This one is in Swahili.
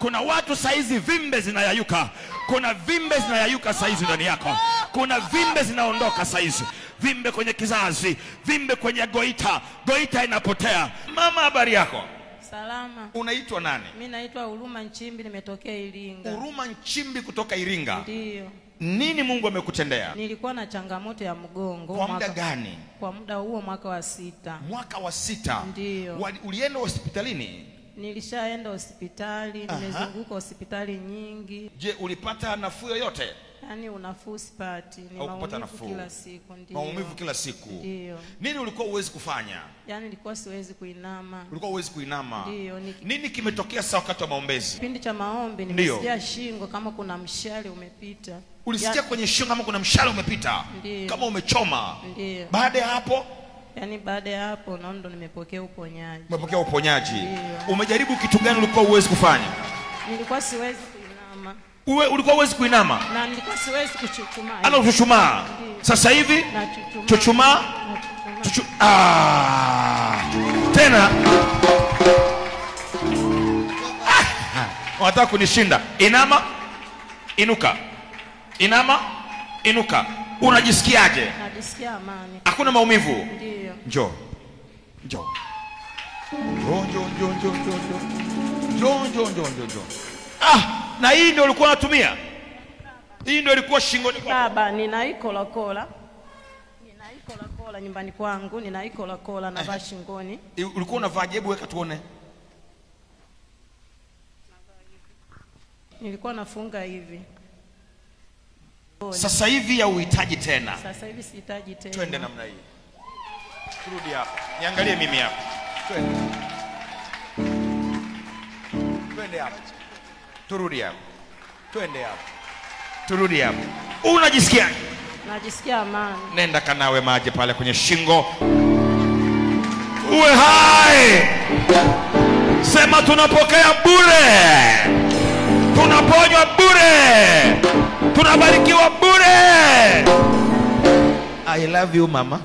Kuna watu saizi vimbe zinayayuka. Kuna vimbe zinayayuka saizi ndani yako. Kuna vimbe zinaondoka saizi. Vimbe kwenye kizazi, vimbe kwenye goita, goita inapotea. Mama, habari yako? Salama. Unaitwa nani? Mimi naitwa Huruma Nchimbi, nimetokea Iringa. Huruma Nchimbi kutoka Iringa. Ndio. Nini Mungu amekutendea? Nilikuwa na changamoto ya mgongo. Kwa muda gani? Kwa muda huo mwaka wa 6. Mwaka wa 6. Ndio. Ulienda hospitalini? Nilishaenda hospitali, nimezunguka hospitali nyingi. Je, ulipata nafuu yoyote? Yaani unafuu sipati, ni maumivu kila siku. Ndio. Maumivu kila siku. Ndio. Nini ulikuwa huwezi kufanya? Yaani nilikuwa siwezi kuinama. Ulikuwa huwezi kuinama. Ndio. Nini kimetokea sasa wakati wa maombezi? Kipindi cha maombi nimesikia shingo kama kuna mshale umepita. Ulisikia kwenye shingo kama kuna mshale umepita? Ndiyo. Kama umechoma. Ndio. Baada ya hapo? Yaani baada ya hapo ndo nimepokea uponyaji. Umepokea uponyaji. Ndiyo. Umejaribu kitu gani ulikuwa huwezi kufanya? Nilikuwa siwezi kuinama. Ulikuwa huwezi kuinama? Na nilikuwa siwezi kuchuchumaa. Ana kuchuchumaa. Sasa hivi chuchumaa. Tena. Wanataka kunishinda. Inama, inuka. Inama, inuka. Unajisikiaje? Najisikia amani. Hakuna maumivu? Ndio. Njoo. Njoo. Njoo, njoo, njoo, njoo, njoo. Njoo, njoo, njoo, njoo. Na hii ndio ulikuwa unatumia? Hii ndio ilikuwa shingoni kwako? Baba, nina ikola kola. Nina ikola kola nyumbani kwangu, nina ikola kola navaa shingoni. Ulikuwa unavaa? Hebu weka tuone. Nilikuwa nafunga hivi. Sasa hivi hauhitaji tena. Sasa hivi sihitaji tena. Twende namna hii. Turudi hapa. Niangalie mimi hapa. Twende. Twende hapa. Turudi hapa. Twende hapa. Turudi hapa. Unajisikia? Najisikia amani. Nenda kanawe maji pale kwenye shingo. Uwe hai. Sema tunapokea bure. Tunaponywa bure. Tunabarikiwa bure. I love you mama.